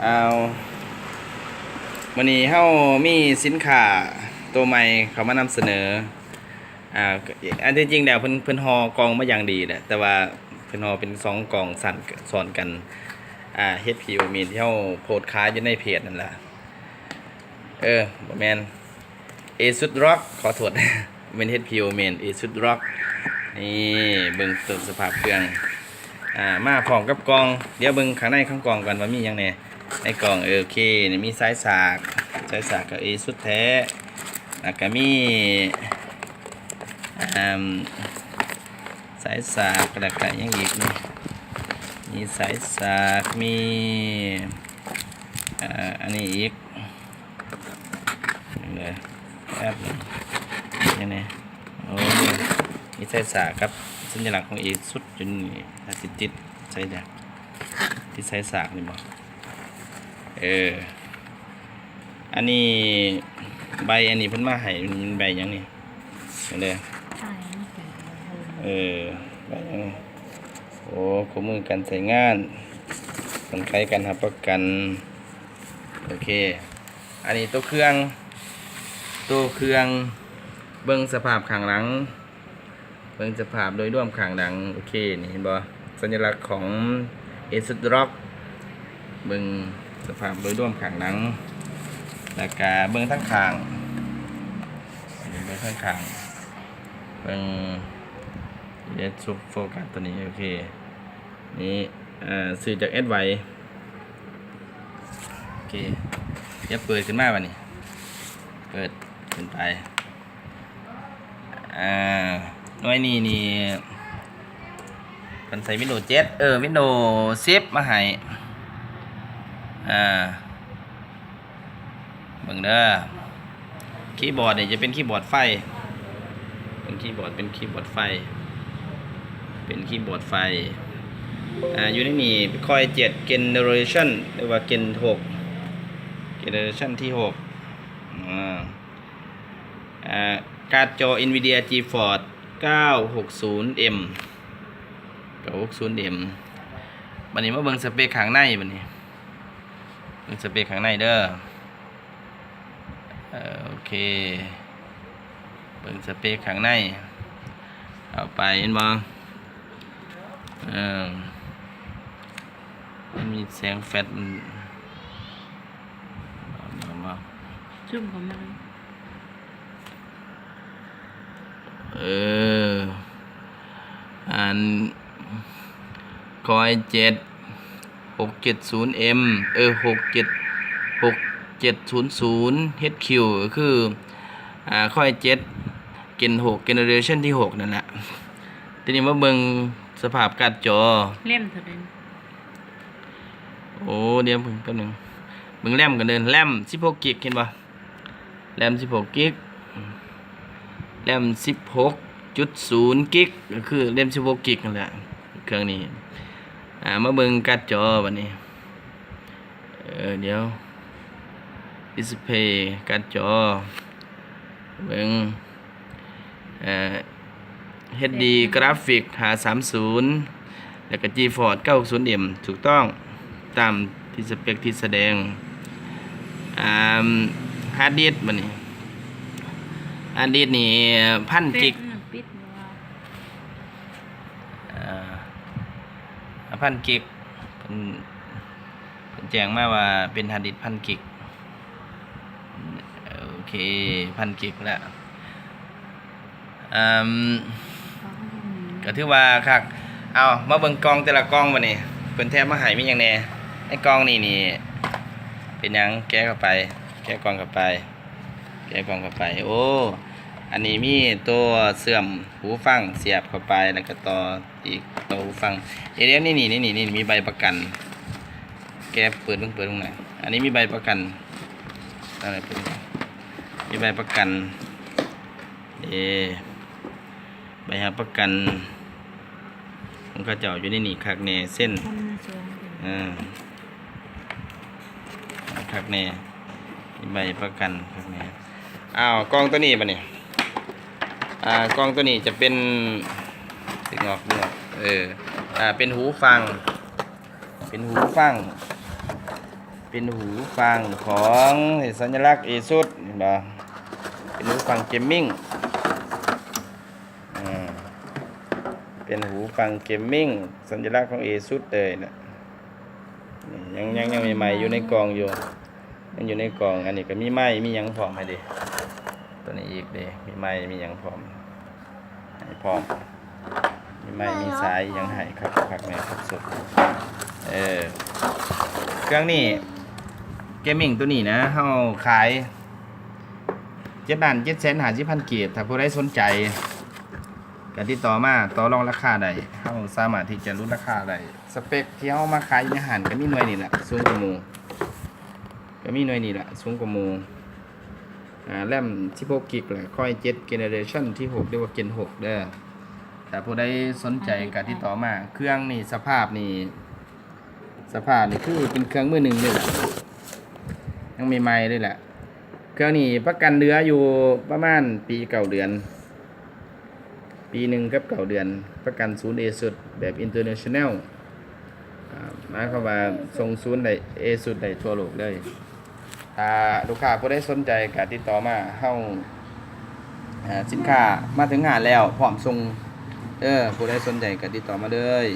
ອ້າວ ມື້ນີ້ເຮົາມີສິນຄ້າໂຕໃໝ່ເຂົ້າມານຳສະເໜີ. ອ່າ ອັນທີ່ຈິງແລ້ວເພິ່ນ ເພິ່ນຫໍ່ກ່ອງມາຢ່າງດີແຫຼະ ແຕ່ວ່າເພິ່ນຫໍ່ເປັນສອງກ່ອງ ຊັ້ນ ຊ້ອນກັນ. ອ່າ ເຮັດພີໂອເມນທີ່ເຮົາໂພສຂາຍຢູ່ໃນເພຈນັ້ນລະ. ເອີ ບໍ່ແມ່ນ ເອຊຸດລັອກ ຂໍໂທດ ແມ່ນເຮັດພີໂອເມນ ເອຊຸດລັອກ. ນີ້ ເບິ່ງຕົ້ນສະພາບເຄື່ອງ ອ່າ ມາພ້ອມກັບກ່ອງ. ດຽວເບິ່ງຂ້າງໃນຂອງກ່ອງກ່ອນວ່າມີຫຍັງແດ່. ໃນກ່ອງ ໂອເຄ ນີ້ມີສາຍສາກ ສາຍສາກກໍເອຊຸດແທ້ ແລ້ວກໍມີ ອ່າ ສາຍສາກ ແລ້ວກໍຫຍັງອີກນີ້ ມີສາຍສາກ ມີ ອ່າ ອັນນີ້ອີກ ນີ້ເດີ ແປັບໜຶ່ງ ນີ້ ໂອ້ ມີສາຍສາກກັບສັນຍະລັກຂອງເອຊຸດຢູ່ນີ້. ຖ້າຊິຕິດໃສ່ເດີ ຕິດສາຍສາກນີ້ບໍ? ເອີ ອັນນີ້ ໃບອັນນີ້ເພິ່ນມາໃຫ້ ມັນໃບຫຍັງນີ້? ເດີ ເອີ ໃບຫຍັງນີ້? ໂອ້ ຄູ່ມືການໃຊ້ງານ ເງື່ອນໄຂການຮັບປະກັນ. ໂອເຄ ອັນນີ້ໂຕເຄື່ອງ ໂຕເຄື່ອງ ເບິ່ງສະພາບຂ້າງຫຼັງ ເບິ່ງສະພາບໂດຍລວມຂ້າງຫຼັງ. ໂອເຄ ນີ້ເຫັນບໍ່? ສັນຍະລັກຂອງເອຊຸດລັອກ. ເບິ່ງສະພາບໂດຍລວມຂ້າງຫຼັງ ແລ້ວກະເບິ່ງທາງຂ້າງ ເບິ່ງທາງຂ້າງ ເບິ່ງ ເດດໂຟກັສໂຕນີ້. ໂອເຄ ນີ້ ເອີ ຊື້ຈາກແອັດໄວ. ໂອເຄ ດຽວເປີດຂຶ້ນມາບາດນີ້ ເປີດຂຶ້ນໄປ. ອ່າ ໜ່ວຍນີ້ນີ້ ເພິ່ນໃສ່ວິນໂດເຈັດ ເອີ ວິນໂດສິບມາໃຫ້. ອ່າ ເບິ່ງເດີ ຄີບອດນີ້ຈະເປັນຄີບອດໄຟ ເປັນຄີບອດ ເປັນຄີບອດໄຟ ເປັນຄີບອດໄຟ. ອ່າ ຢູ່ໃນນີ້ ຄອຍເຈັດ ເຈເນເຣຊັນ ຫຼືວ່າເຈນຫົກ ເຈເນເຣຊັນທີຫົກ. ອ່າ ອ່າ ກາດຈໍ Nvidia GeForce ເກົ້າຫົກສູນເອັມ ເກົ້າຫົກສູນເອັມ. ບາດນີ້ມາເບິ່ງສະເປັກຂ້າງໃນ ບາດນີ້ເບິ່ງສະເປັກຂ້າງໃນເດີ. ເອີ ໂອເຄ ເບິ່ງສະເປັກຂ້າງໃນ ເຂົ້າໄປ ເຫັນບໍ່? ເອີ ມັນມີແສງແຟດ ມັນ ເອົາມາ ຊູມເຂົ້າມາ ເອີ ອັນ ຄອຍເຈັດ ຫົກເຈັດສູນເອັມ ເອີ ຫົກເຈັດ ຫົກເຈັດສູນສູນ ເຮັດຄິວ ກໍຄື ອ່າ ຄອຍເຈັດ ເຈນຫົກ ເຈເນເຣຊັນທີຫົກນັ້ນແຫຼະ. ທີນີ້ມາເບິ່ງສະພາບກາດຈໍ ແຣມເທົ່າໃດ? ໂອ້ ດຽວເບິ່ງແປັບໜຶ່ງ ເບິ່ງແຣມກັນເດີ ແຣມສິບຫົກກິກ ເຫັນບໍ່? ແຣມສິບຫົກກິກ ແຣມສິບຫົກຈຸດສູນກິກ ກໍຄືແຣມສິບຫົກກິກນັ້ນແຫຼະ ເຄື່ອງນີ້. ອ່າ ມາເບິ່ງກາດຈໍບາດນີ້ ເອີ ດຽວ ດິສເພລກາດຈໍ ເບິ່ງ ເອີ ເອັດດີກຣາຟິກຫ້າສາມສູນ ແລ້ວກໍຈີຟອດເກົ້າຫົກສູນເອັມ ຖືກຕ້ອງຕາມທີ່ສະເປັກທີ່ສະແດງ. ອ່າ ຮາດດິສ ບາດນີ້ ຮາດດິສນີ້ພັນກິກ ເອີ ພັນກິກ ເພິ່ນ ເພິ່ນແຈ້ງມາວ່າເປັນຮາດດິສພັນກິກ. ໂອເຄ ພັນກິກແລ້ວ ເອີ່ມ ກໍຖືວ່າຄັກ. ເອົາ ມາເບິ່ງກ່ອງແຕ່ລະກ່ອງບາດນີ້ ເພິ່ນແຖມມາໃຫ້ມີຫຍັງແດ່. ໃນກ່ອງນີ້ນີ້ເປັນຫຍັງ? ແກະເຂົ້າໄປ ແກະກ່ອງເຂົ້າໄປ ແກະກ່ອງເຂົ້າໄປ. ໂອ້ ອັນນີ້ມີຕົວເຊື່ອມຫູຟັງສຽບເຂົ້າໄປ ແລ້ວກໍຕໍ່ ອີກໂຕຟັງ. ເອີ ດຽວນີ້ ນີ້ ນີ້ ນີ້ ມີໃບປະກັນ. ແກະເປີດເບິ່ງ ເປີດເບິ່ງໜ້ອຍ. ອັນນີ້ມີໃບປະກັນ. ເອົາເປີດເບິ່ງ ມີໃບປະກັນ. ເອີ ໃບຮັບປະກັນຂອງເຂົາເຈົ້າຢູ່ໃນນີ້ຄັກແນ່ ເຊັນ. ເອີ ຄັກແນ່ ມີໃບປະກັນຄັກແນ່. ອ້າວ ກ່ອງໂຕນີ້ບາດນີ້ ອ່າ ກ່ອງໂຕນີ້ຈະເປັນ ຊິງອກ ເອີ ອ່າ ເປັນຫູຟັງ ເປັນຫູຟັງ ເປັນຫູຟັງຂອງ ເຫັນສັນຍະລັກເອຊຸດ ເຫັນບໍ່? ເປັນຫູຟັງເກມມິງ ອາ ເປັນຫູຟັງເກມມິງ ສັນຍະລັກຂອງເອຊຸດເລີຍນະ. ນີ້ ຍັງ ຍັງ ຍັງໃໝ່ໆ ຢູ່ໃນກ່ອງຢູ່ ຍັງຢູ່ໃນກ່ອງ. ອັນນີ້ກໍມີໄມ ມີຫຍັງພ້ອມໃຫ້ເດ້ ຕົວນີ້ອີກເດ້ ມີໄມ ມີຫຍັງພ້ອມ ໃຫ້ພ້ອມ ມີໄມ ມີສາຍຫຍັງໃຫ້ຄັບ ຄັກແນ່ຄັບສຸດ. ເອີ ເຄື່ອງນີ້ ເກມມິງຕົວນີ້ນະ ເຮົາຂາຍເຈັດລ້ານເຈັດແສນຫ້າສິບພັນກີບ. ຖ້າຜູ້ໃດສົນໃຈກໍຕິດຕໍ່ມາຕໍ່ລອງລາຄາໄດ້ ເຮົາສາມາດທີ່ຈະຫຼຸດລາຄາໄດ້. ສະເປັກທີ່ເຮົາມາຂາຍຢູ່ໃນຮ້ານກໍມີໜ່ວຍນີ້ແຫຼະ ສູງກວ່າໝູ່ ກໍມີໜ່ວຍນີ້ແຫຼະ ສູງກວ່າໝູ່. ອາ ແຣມສິບຫົກກິກ ແລະ ຄອຍເຈັດ ເຈເນເຣຊັນທີຫົກ ຫຼືວ່າເຈນຫົກເດີ. ຖ້າຜູ້ໃດສົນໃຈກໍຕິດຕໍ່ມາ. ເຄື່ອງນີ້ສະພາບນີ້ ສະພາບນີ້ຄືເປັນເຄື່ອງມືໜຶ່ງເລີຍແຫຼະ ຍັງໃໝ່ໆເລີຍແຫຼະ. ເຄື່ອງນີ້ປະກັນເຫຼືອຢູ່ປະມານປີເກົ້າເດືອນ ປີໜຶ່ງກັບເກົ້າເດືອນ ປະກັນສູນເອຊຸດແບບອິນເຕີເນຊັນແນວ ອາ ໝາຍຄວາມວ່າສົ່ງສູນໄດ້ ເອຊຸດໄດ້ທົ່ວໂລກເລີຍ. ຖ້າລູກຄ້າຜູ້ໃດສົນໃຈກໍຕິດຕໍ່ມາ ເຮົາ ອາ ສິນຄ້າມາເຖິງຮ້ານແລ້ວ ພ້ອມສົ່ງເດີ. ຜູ້ໃດສົນໃຈກໍຕິດຕໍ່ມາເລີຍ.